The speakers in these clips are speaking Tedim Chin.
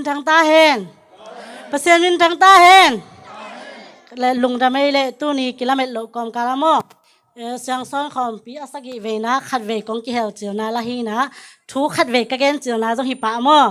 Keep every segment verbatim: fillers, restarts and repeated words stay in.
Tangta hen. Pasian min tangta hen. Le lungdam ei le tuni kilamet loh kawmkal ah maw. Eh, Siangsawn khawmpi a sagih veina khat vei kong kihel cilna la hi na, thu khat vei ka gen cilna zong hi pah maw.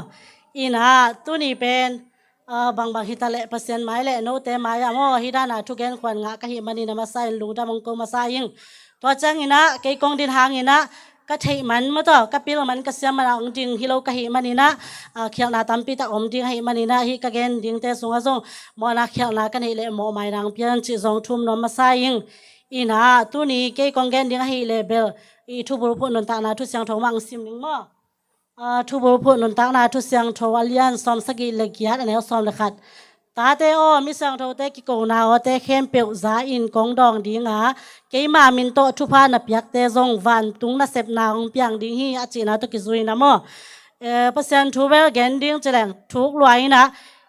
Ina tuni pen, ah, bangbang hi ta leh Pasian mai le note mai ah maw, hi dana thugen khuan ngah ka hih manin a masa in lungdam hong ko masa ing. Tua ciangin ah kei kong din hangin ah ka theih man maw taw, ka pil man, ka siam man a hong ding hi lo ka hih manin ah, ah, khialhna tampi tak om ding ahih manin ah hih ka gen dingte sungah zong mawhna khialhna ka neih leh mawhmai nang pian cih zong thum nuam masa ing. Ina tuni kei kong gen ding ahih leh bel i thubulphuh nuntakna thu siangtho mah hong sim ning maw. Ah, thubulphuh nuntakna thu siangtho a lian sawm sagih le giat, a neu sawm le khat. Tate aw, mi siangthote kikona awte khempeuh za in kong dawng dinga, keima min tawh thupha na piakte zong vantung nasepna hong piang ding hi, a cihna tawh kizui na maw. Eh, Pasian thu bel gen ding cileng thuk lua ina,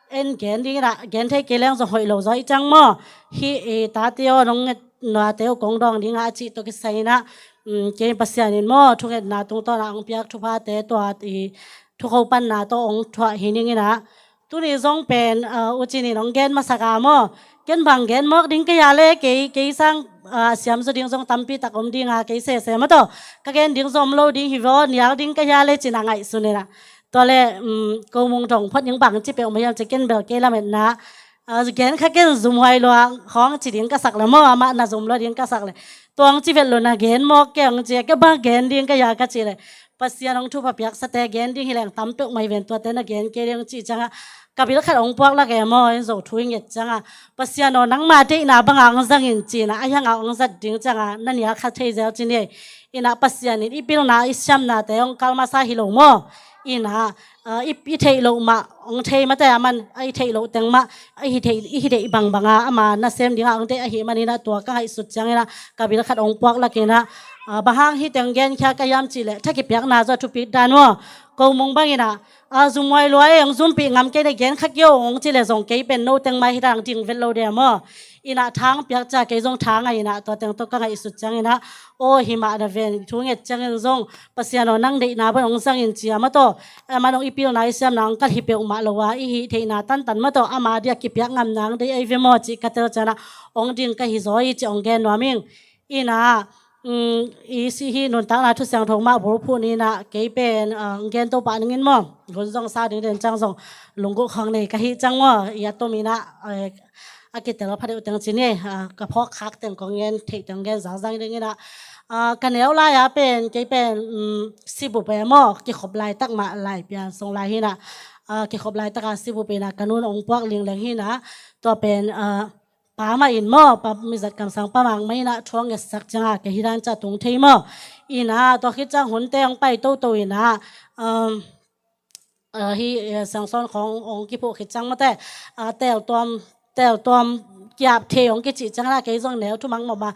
en gen ding ina, gen thei kei leng zong hoih lo zaw i cang maw. Hi, eh, tate aw, nong nget nuate uh kong dawng dinga a cih tawh kisai ina, um, kei Pasian in maw, thungetna tungtawn a hong piak thuphate tua i thukho panna tawh hong thuah hi ning ina. Tuni zong pen, uh, ucin in hong gen masak a maw. Ken bang gen mawk ding ka hia le, kei, kei sang, uh, siam zaw ding zong tampi tak om dinga, kei sese maw taw. Ka gen ding zong om lo ding hi vaw, nial ding ka hia le cin a ngaihsun ina. Tua le, um, ko mung dong phot ding bang ci peuh mah hiam ci ken bel kei lametna. Ah, gen kha ken zumhuai lua khawng ci ding ka sak le maw, amah na zum lua ding ka sak le. Tuang ci vet lo na gen mawk keng ci, kei bang gen ding ka hia ka ci le. Pasian hong thupha piaksate gen ding hi leng tam peuh mai ven, tuate na gen kei ding ci cianga. Ka bil khat hong puak lak e maw, en zo thu i nget cianga. Pasian aw, nangma deihna banga hong zangin cina, a hianga hong zat ding cianga, na nial khat thei zel ci ni. Ina Pasian in i pilna, i siamnate hong kal masa hi lo maw. Ina, ah, i, i theih loh mah hong thei mate a man, a i theih loh teng mah, a i hi theih, i hi theih bangbanga ama nasem dinga hong thei ahih manina tua ka ngaihsut ciangina, ka bil khat hong puak lakina, ah, bang hang hi teng genkhia ka hiam cih leh, tha kipiakna zaw thupit dan maw. Ko mung bangina, ah, zumhuai lua e, hong zumpih ngam kei ne, gen kha kio hong ci le zong kei pen no teng mai hi dan ding vet lo de maw. Ina thang piak cia kei zong thang a ina, tua teng tawh ka ngaihsut ciangina, aw, hi mah na ven, thu nget ciangin zong, Pasian aw, nang deihna bang hong zangin cia mah taw, a man hong i pilna i siamna hong kal hi peuh mah lo a, i hih theihna tantan mah taw, ama dia kipiak ngamna hong dei ei ve maw, cih ka tel ciana, hong ding ka hi zaw i ci hong gen nuam ing. Ina, um, i si hi nuntakna thu siangtho mah bulphuh nina, kei pen, ah, hong gen to pah ningin maw, gun zong sa ding den ciang zong, lunggulh khawng nei ka hih ciang maw, i a tom ina, eh, a kitel pha deuh teng ci ni, ah, ka phawk khak teng kong gen, theih teng gen zangzang ding ina. Ah, ka neu lai-a pen, kei pen, um, sibup e maw, kikhop laitak mah lai pian sung lai hina. Ah, kikhop laitaka sibup ina, ka nun hong puak lingleng hina. Tua pen, ah, pa mah in maw, pa mizat kamsang pa mang mah ina, thuang ngetsak cianga, kei hi dan ca tung thei maw. Ina, tua khit ciang hunte hong pai toto ina, um, ah, hi, eh, Siangsawn khawng hong kiphuh khit ciang mate, ah, teltuam, teltuam kiap thei hong kici ciangina kei zong neu thumang mawh ma,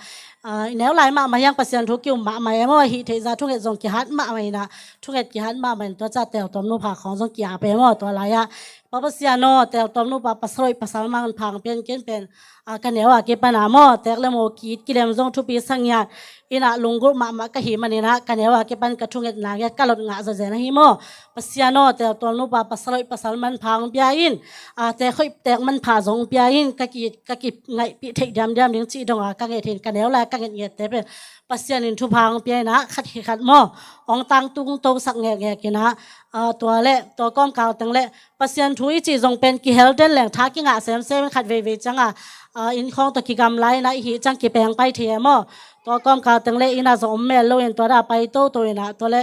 ah, neu lai mahmah hiang Pasian thu kium mahmah e maw, hih theihza thunget zong kihat mahmah ina, thunget kihat mahmah in tua ca teltuam nupa khawng zong kiap e maw, tua lai-a, Pa Pasian aw, teltuam nupa pasal hoih pasal manpha hong pia in, ken pen, ah, ka neu a kipana maw, tek le maw, kit kilem zong thupi sa ngiat ina, lunggulh mahmah ka hih manina, ka neu a kipan ka thungetna ngiat ka lot ngah zawzen ahi maw. Pasian aw, teltuam nupa pasal hoih pasal manpha hong pia in, ah, tek hoih tek manpha zong hong pia in, ka ki, ka kingaihpih theih diamdiam ding cih donga ka nget hin, ka neu lai ka ngetngette pen Pasian in thupha hong pia ina, khat hi khat maw, hong tangtung tosak ngekngek ina, ah, tua le, tua kawmkal teng le, Pasian thu i cih zong pen kihel den leng tha kingah semsem in khat veivei cianga, ah, inn khawng tawh kigamla ina, i hih ciang kipeng pai thei e maw. Tua kawmkal teng le ina zong om mel lo in tua da pai toto ina, tua le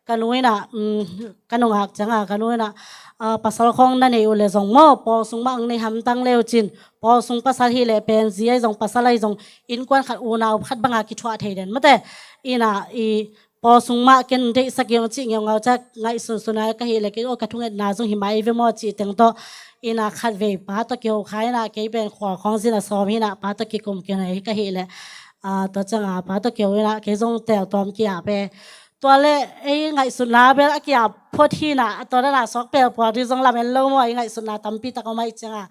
ka nu ina, um, ka nungak cianga ka nu ina, ah, pasal khawng na nei uh le zong maw, pawl sung mah ang nei hamtang le uh cin, pawl sung pasal hi le pen zi ahi zong pasal ahi zong innkuan khat unau khat banga kithuah thei den mate. Ina i pawl sung mah ken deihsak i hong cih ngeungau ca ngaihsunsun a ka hih le kei aw ka thungetna zong hi mai ve maw cih teng tawh ina khat vei pa tawh kiho kha ina kei pen khual khawng zin a sawm hi ina pa tawh kikum kinei ka hih le, ah, tua cianga pa tawh kiho ina kei zong teltuam kiap e. Tua le ei ngaihsutna bel a kiap phot hi ina tua dana suak pelpuak ding zong lamen lo maw, ei ngaihsutna tampi tak om ahi cianga.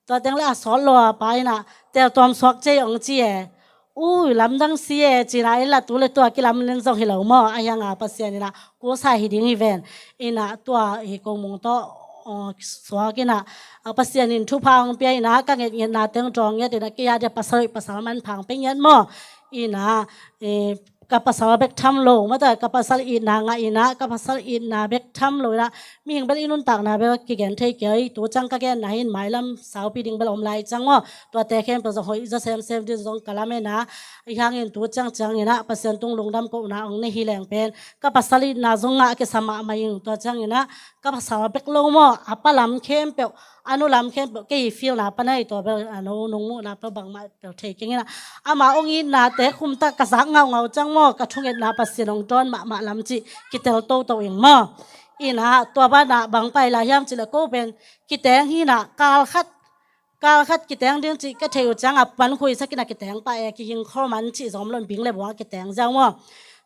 Tua teng le a sawt lo a pa ina teltuam suak cei hong ci e. Ui, lamdang si e, cina in la tu le tua kilam len zong hi lo maw, a hianga Pasian ina kusa hi ding hi ven. Ina tua hi ko mung tawh aw, suak in ah, a, Pasian in thupha hong pia in ah, ka ngetngetna teng dawng nget in ah, kei a dia pasal hoih pasal manpha hong pia nget maw. In ah, e, ka pasal bek tham lo, mata ka pasal itna ngah in ah, ka pasal itna bek tham lo in ah, mihing bel i nuntakna bel kigen thei kei, tu ciang ka genna hi in mailam saupi ding bel om lai ciang maw. Tuate khempeuh zong hoih zaw semsem ding zong ka lamen ah, ahi hangin tu ciang ciangin ah Pasian tung lungdam kohna hong nei hi leng pen, ka pasal itna zong ngah kisa mahmah ing. Tua ciangin ah ka pasal bek lo maw, a pa lam khempeuh, a nu lam khempeuh, kei feelna pan ahi, tua bel a no nong muhna bel bangmah bel thei keng in ah, ama hong itnate khumtak ka zak ngaungau ciang maw, ka thungetna Pasian hong dawn mahmah lam cih kitel toto ing maw. In ah tua banah bang pai lai hiam cih leh, ko pen kiteng hi in ah, kal khat, kal khat kiteng ding cih ka theih uh ciang a, pan khuisak in ah kiteng pah e, kihing khol man cih zong om lo in, bing le buang a kiteng ziau maw.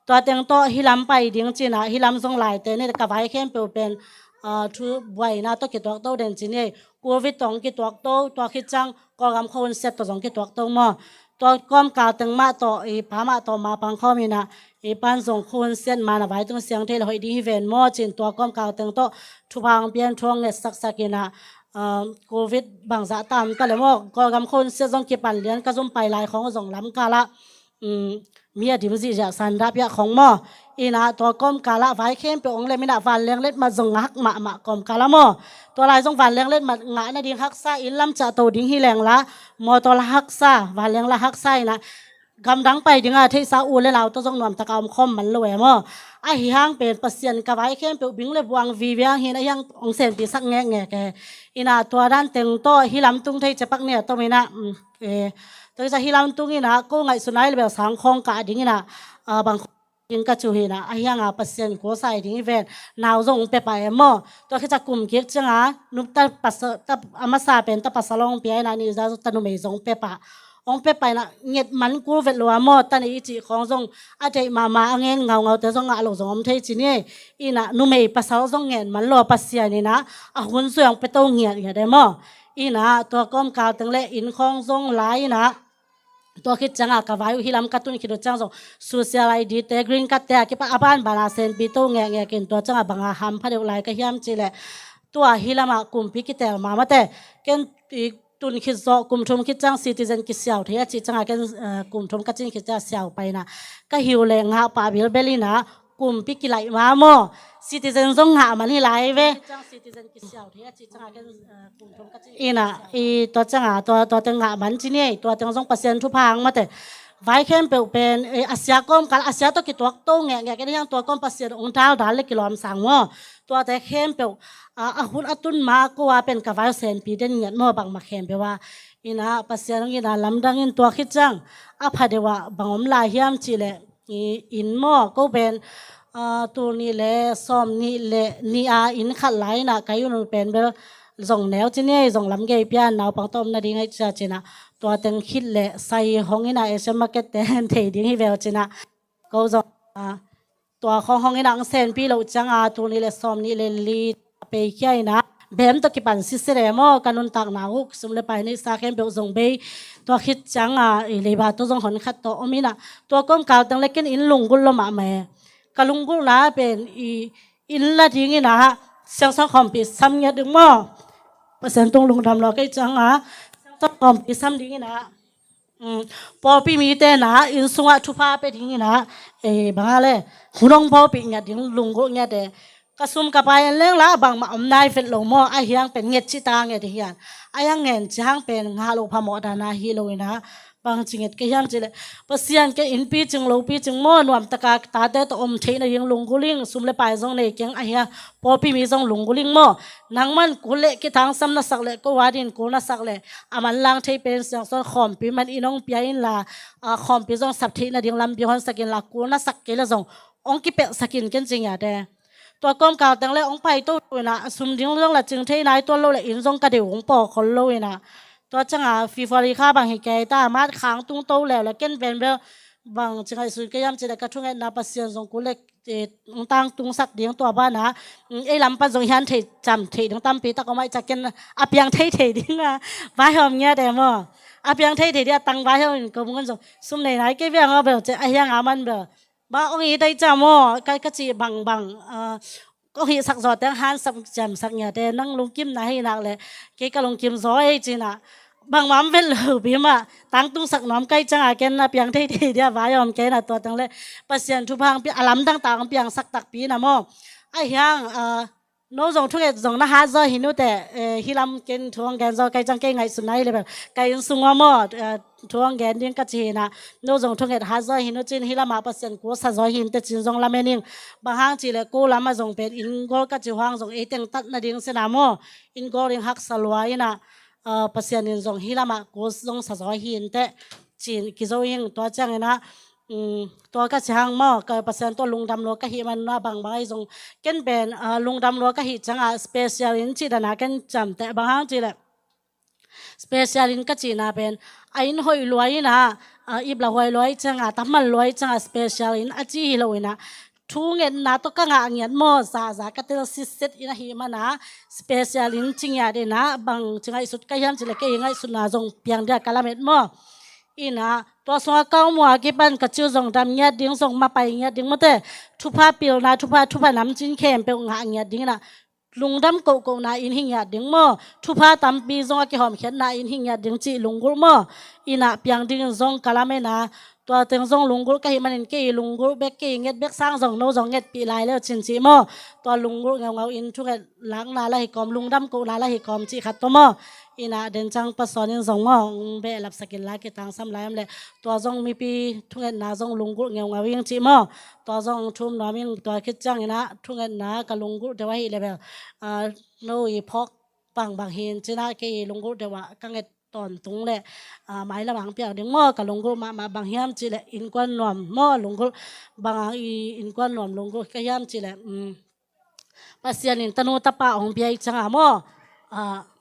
Tua teng tawh hih lam pai ding ci in ah, hih lam zong laite ni, ka vai khempeuh pen, a, thu buaina tawh kituak to den ci ni. Covid tawh hong kituak to, tua khit ciang Kawlgam khuahun siat tawh zong kituak to maw. Tua kawmkal teng mah tawh, i pa mah tawh ma pang khawm in ah, i pan zong khuahun siat man a vai tung siang thei le hoih ding hi ven maw ci in, tua kawmkal teng tawh thupha hong pia in, thu hong nget saksak in ah, um, Covid bangzah tam ta le maw, Kawlgam khuahun siat zong kipan lian, ka zum pai lai khawng zong lamkal ah, um, mi a dim zihziah, sanda piah khawng maw. In ah tua kawmkal ah vai khempeuh hong lem in ah, vanleng letmat zong ngak mahmah kawmkal ah maw. Tua lai zong vanleng letmat ngah nading haksa, inn lam ciah to ding hi leng la, mawtaw la haksa, vanleng la haksa in ah, gamdang pai ding a theihsa u le nau tawh zong nuamtak a om khawm man lo e maw. Ahi hang pen Pasian ka vai khempeuh bing le buang vive hang hi in ah, ahi hang hong senpisak ngekngek e. In ah tua dan teng tawh hih lam tung thei ciang pak ni a tom in ah, um, e, tua khit ciang hih lam tung in ah, ko ngaihsutna hi le bel sang khawng kah ding in ah, a, bang ding ka ci uh hi in ah, ahi hang a Pasian kul sa ding hi ven, nau zong hong pia pah e maw. Tua khit ciang kum kik ciang a, nu ta pasal, ta, a masa pen ta pasal hong pia in ah, ni za zong ta numei zong hong pia pah. Hong pia pah in ah, nget man kul vet lo a maw, ta nei i cih khawng zong a deih mahmah, a ngen ngaungaute zong ngah lo zong om thei ci ni. In ah numei pasal zong ngen man lo a, Pasian in ah a hun zui hong pia to ngiatngiat e maw. In ah tua kawmkal teng le inn khawng zong la in ah, tua khit ciang a ka vai uh hih lam ka tun khit uh ciang zong social ID te, green card te a kipan a banban a senpi to ngekngek in, tua ciang a bang a hampha deuh lai ka hiam cih leh, tua hih lam ah kumpi kitel mahmah te, ken i tun khit zawh kum thum khit ciang citizen kisiau thei a cih ciang a, ken, eh, kum thum ka cin khit ciang siau pai in ah, ka hi uh leh ngah pah bilbel in ah, kumpi kilaih ma maw, citizen zong ngah man hi lai ve. In ah, i tua ciang a, tua, tua teng ngah man ci ni ei, tua teng zong Pasian thupha hang mate. Vai khempeuh pen, eh, a sia kawmkal, a sia tawh kituak to ngekngek in, ahi hang tua kawm Pasian hong daldal le kilawm sang maw. Tuate khempeuh, a, a hun a tun ma ko a pen ka vai uh senpi den ngiat maw, bangmah khempeuh a. In ah Pasian hong in ah lamdang in, tua khit ciang a pha deuh ah bang om lai hiam cih leh, i, inn maw, ko pen, a, tul nih le sawm nih le nih a inn khat lai in ah, ka inn uh pen bel zong neu ci ni ei, zong lam gei pian, naupang tawh om nading ahi cia ci in ah, tua teng khit leh sai hong in ah, Asian market te en thei ding hi vel ci in ah, ko zong, a, tua khawng hong in ah hong senpi loh ciang a, tul nih le sawm nih le li peikhia in ah, bem tawh kipan sisia e maw, ka nuntakna uh sum le pai neihsa khempeuh zong bei. Tua khit ciang a, i, leiba tawh zong hon khat tawh om in ah, tua kawmkal teng le ken inn lunggulh lo mahmah e. Ka lunggulhna pen i, inn la ding in ah, siangsawn khawmpi sam ngiat ding maw. Pasian tung lungdam lo kei ciang a, siangsawn khawmpi sam ding in ah, um, pawlpi mite in ah inn sungah thupha pia ding in ah, eh, bang a le, hun hong pawlpih ngiat ding lunggulh ngiat e. Ka sum ka pai en leng la bangmah om nai vet lo maw, ahi hang pen nget cih ta nget hi in. Ahi hang ngen cih hang pen ngah loh phamawh dan a hi lo in ah, bang ci nget ka hiam cih leh, Pasian, kei inn picing lo picing maw, nuamtak a tate tawh om theih nading lunggulh ing, sum le pai zong nei keng, ahi hang pawlpi mi zong lunggulh ing maw. Nangman kul le kithangsam na sak leh, ko a dingin kul na sak leh, a manlang thei pen siangsawn khawmpi man inn hong pia in la, a, khawmpi zong sap theih nading lampi hon sak in la, kul na sak kei leh zong hong kipelh sak in, ken ci ngiat e. Tua kawmkal teng le hong pai toto in ah, sum ding zong la cing thei nai tuan lo leh, inn zong ka deuh hong pawlkhol lo in ah. Tua ciang a February kha bang hi kei ta, March kha hong tung to leh, leh ken pen bel bang ci ngaihsun ka hiam cih leh, ka thungetna Pasian zong kul le, eh, hong tangtung sak ding, tua ban ah, mm, ei lam pan zong hian thei cam theih ding tampi tak om ahih ciang ken a piang thei thei ding a vaihawm ngiat e maw. A piang thei thei ding a tang vaihawm in, ko mun zong sum nei nai kei viang a bel ci, ahi hang a man bel, ba hong it ahih ciang maw, ka, ka cih bangbang, ah, ko hih sak zaw teng hansam ciamsak ngiate nang lungkimna hi nak le kei ka lungkim zaw ei cinah bangmah om vet lo pi mah tangtungsak nuam kai cianga ken na piang theithei dia vai om kei na tua teng le Pasian thupha hong pia a lamdang ta hong piangsak takpi na maw. Ahi hang no zong thunget zong na hat zaw hi nute. Hi lam ken thu hong gen zaw kai ciang kei ngaihsutna hi le bel kai inn sung aw maw thu hong gen ding ka ci hinah no zong thunget hat zaw hi nu cin hi lamah Pasian kul sa zaw hi inte cin zong lamen ing. Bang hang cih le ko lamah zong pen inn gol ka ci huang zong ei teng tat nading sina maw inn gol ding haksa lua inah Pasian in zong hi lamah kul zong sa zaw hi inte cin kizo ing. Tua cianginah tua ka ci hang maw ka Pasian tua lungdam lua ka hih manah bangbang ahi zong ken pen lungdam lua ka hih cianga special in cih dana ken ciamteh bang hang cih le special in ka cihna pen a inn hoih luai inah iplah huai luai cianga tamal luai cianga special in a ci hi lo inah thu ngetna tawh ka ngah ngiat maw zaza ka tel sitset in ahih mana special in ci ngiat inah bang ci ngaihsut ka hiam cih le kei ngaihsutna zong piang dia ka lamet maw. Inah tua sungah ka um uh a kipan ka ciu zong dam ngiat ding zong mapai ngiat ding mawte thupha pilna thupha thupha namcin khempeuh ngah ngiat ding inah lungdam kohkohna in hi ngiat ding maw thupha tampi zong a kihawmkhiatna in hi ngiat ding cih lunggulh maw. Inah piang dingin zong ka lamena tua teng zong lunggulh ka hih manin kei lunggulh bek kei nget bek sang zong no zong ngetpih lai leu cin cih maw. Tua lunggulh ngeungau in thunget lakna la hi kawm lungdam kohna la hi kawm cih khat tua maw. Inah den ciang pasawn in zong maw hong behlapsak inla kitangsam lai om le tua zong mipi thungetna zong lunggulh ngeungau ing cih maw. Tua zong thum nuam ing tua khit cianginah thungetna ka lunggulh deuh ahih le bel no i phawk bangbang hin cinah kei i lunggulh deuh ah ka nget tawntung le mailam ang piang ding maw ka lunggulh mahmah bang hiam cih le innkuan nuam maw lunggulh bang ang i innkuan nuam lunggulh ka hiam cih le Pasian in tanu tapa hong pia i cianga maw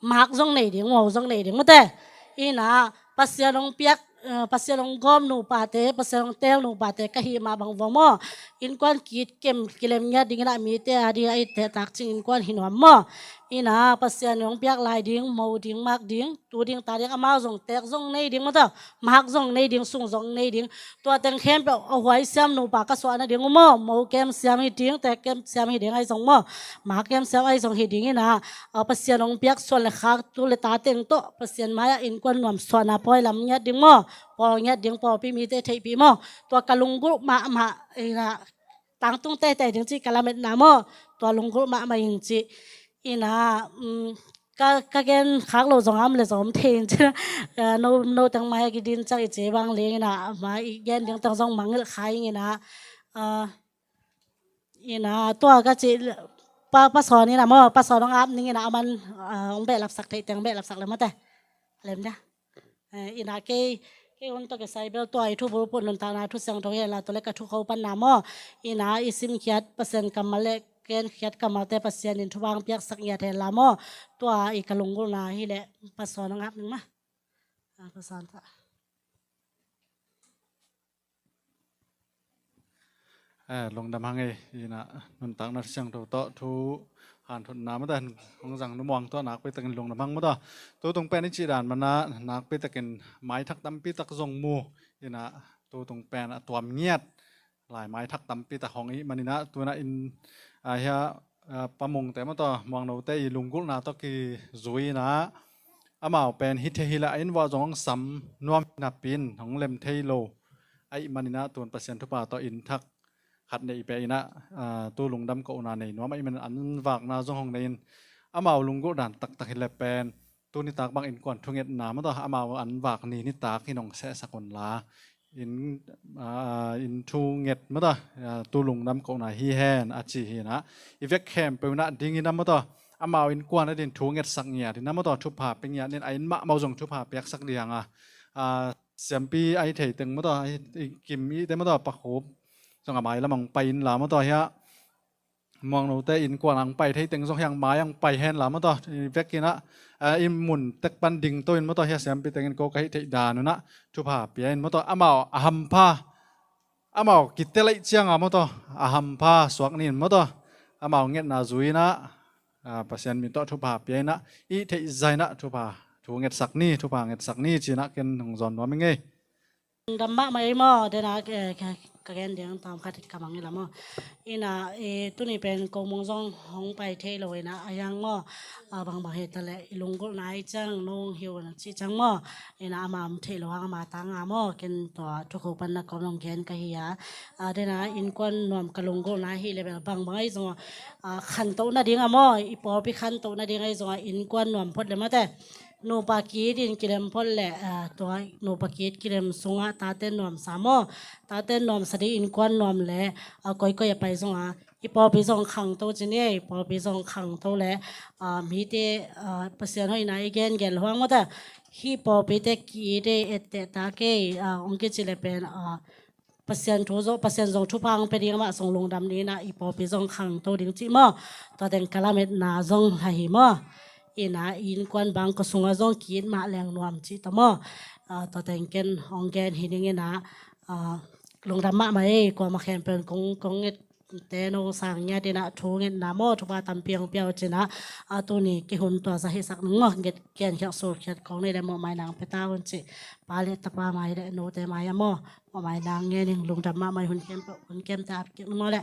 mak zong nei ding maw zong nei ding mawte. Inah Pasian hong piak Pasian hong gawm nupate Pasian hong teel nupate ka hih mah bang vua maw innkuan kitkem kilem ngiat dingin ah mite a ding a itteh takcing innkuan hi nuam maw. Inah Pasian hong piak lai ding mo ding mak ding tu ding ta ding amau zong tek zong nei ding mawtaw mak zong nei ding sung zong nei ding. Tua teng khempeuh a huai siam nupa ka suah nading uh maw mo kem siam hi ding tek kem siam hi ding ahi zong maw mak kem siam ahi zong hi ding inah Pasian hong piak suan le khak tu le ta teng tawh Pasian mai-ah innkuan nuam suahna pawi lam ngiat ding maw pawl ngiat ding pawlpi mite theihpih maw. Tua ka lunggulh mahmah inah tangtung teitei ding cih ka lametna maw tua lunggulh mahmah ing cih inah ka gen khak lo zong am le zong om thei in cih no teng mai a kidin ciang i ci bang ling inah ma i gen ding teng zong mangngilh kha ing inah inah tua ka cih pasawn inah maw pasawn hong ap ning inah a man hong behlapsak theih teng behlapsak le mawte. Lem dia. Inah kei kei hun tawh kisai bel tua i thubulphuh nuntakna thu siangtho hi henla tua le ka thu kho panna maw inah i simkhiat Pasian kammal le kenkhiat kammalte Pasian in thupha hong piaksak ngiat henla maw. Tua i ka lunggulhna hileh pasawn hong ap ning ma. Pasawn ta. Lungdam hang ei inah nuntakna siangtho tawh thu hanthotna mawtaw hong zang numuang tawh nakpi takin lungdam hang mawtaw. Tutung pen i cih dan mana nakpi takin maithak tampi tak zong mu inah tutung pen a tuam ngiat lai maithak tampi tak hong ih maninah tunah in ahia pamungte mawtaw muangnote i lunggulhna tawh kizui inah amau pen hi thei hileh a inn vuah zong hong sam nuam hinapin hong lem thei lo. Aih maninah tun Pasian thupha tawh inn thak khat neih pia inah tu lungdam kohna nei nuam aih manin an vakna zong hong nei in amau lunggulh dan taktak hileh pen tuni tak bang innkuan thungetna mawtaw amau an vak ni nitak hi nong sehsak unla inn inn thunget mawtaw tu lungdam kohna hi hen a ci hinah i vek khempeuh inah ding inah mawtaw amau innkuan a din thungetsak ngiat inah mawtaw thupha pe ngiat nin a inn mahmah zong thupha piaksak ding a siampi a hi thei teng mawtaw i kim ihte mawtaw pakhup zong a mailam ang pai inla mawtaw hiah muangnote innkuan ang pai thei teng zong hiang mai ang pai henla mawtaw i vek inah i mun tek pan ding to in mawtaw hiah siampi tengin ko ka hih theih dan unah thupha pia in mawtaw amau a hampha amau kitelaih cianga mawtaw a hampha suak nin mawtaw amau ngetna zui inah Pasian min tawh thupha pia inah i theih zah inah thupha thu ngetsak ni thupha ngetsak ni cinah ken hong zawn nuam i ngei. Dam mahmah ei maw dena Ka gen ding tam khat ka mang ila maw. Ina, e, tuni pen ko mong zong hong pai thei lo ina, a yang maw, a, bangbang hi ta leh i lunggulhna i ciang nong hiu na ci ciang maw. Ina ama om thei lo hang ama tanga maw, ken tua thukhu pan na kawm nong gen ka hi a. A, dena innkuan nuam ka lunggulhna hi leh bel bangbang ahi zong a, khantoh nading a maw, i pawlpi khantoh nading ahi zong a innkuan nuam phot le mate. Nupa kiit in kilem phot le, a, tua nupa kiit kilem sungah tate nuamsa maw. Tate nuamsa ding innkuan nuam le, a, koikoi a pai zong a, i pawlpi zong khangto ci ni, i pawlpi zong khangto le, a, mite, a, Pasian hoihna i gen gen lo hang mawta. Hih pawlpite kiit e, etteh ta kei, a, ong kici le pen, a, Pasian thu zong, Pasian zong thupha ang pe ding amah zong lungdam ni ina i pawlpi zong khangto ding cih maw. Tua teng ka lametna zong la hi maw. Ina innkuan bang ko sunga zong kiit mah leng nuam cih ta maw. A, tua teng ken hong gen hi ding ina, a, lungdam mahmah ei, kuamah khempeuh kong, kong nget te no sang ngiat ina thu ngetna maw, thupha tampi hong pia uh cina. A, tuni kihun tua za hisak ning maw, nget kian khiak sul khiat kong nei le mawhmai nang pe ta un ci. Pa le tapa mai le note mai a maw, mawhmai nang nge ning, lungdam mahmah ei, hun kem, hun kem te ap kik ning maw le.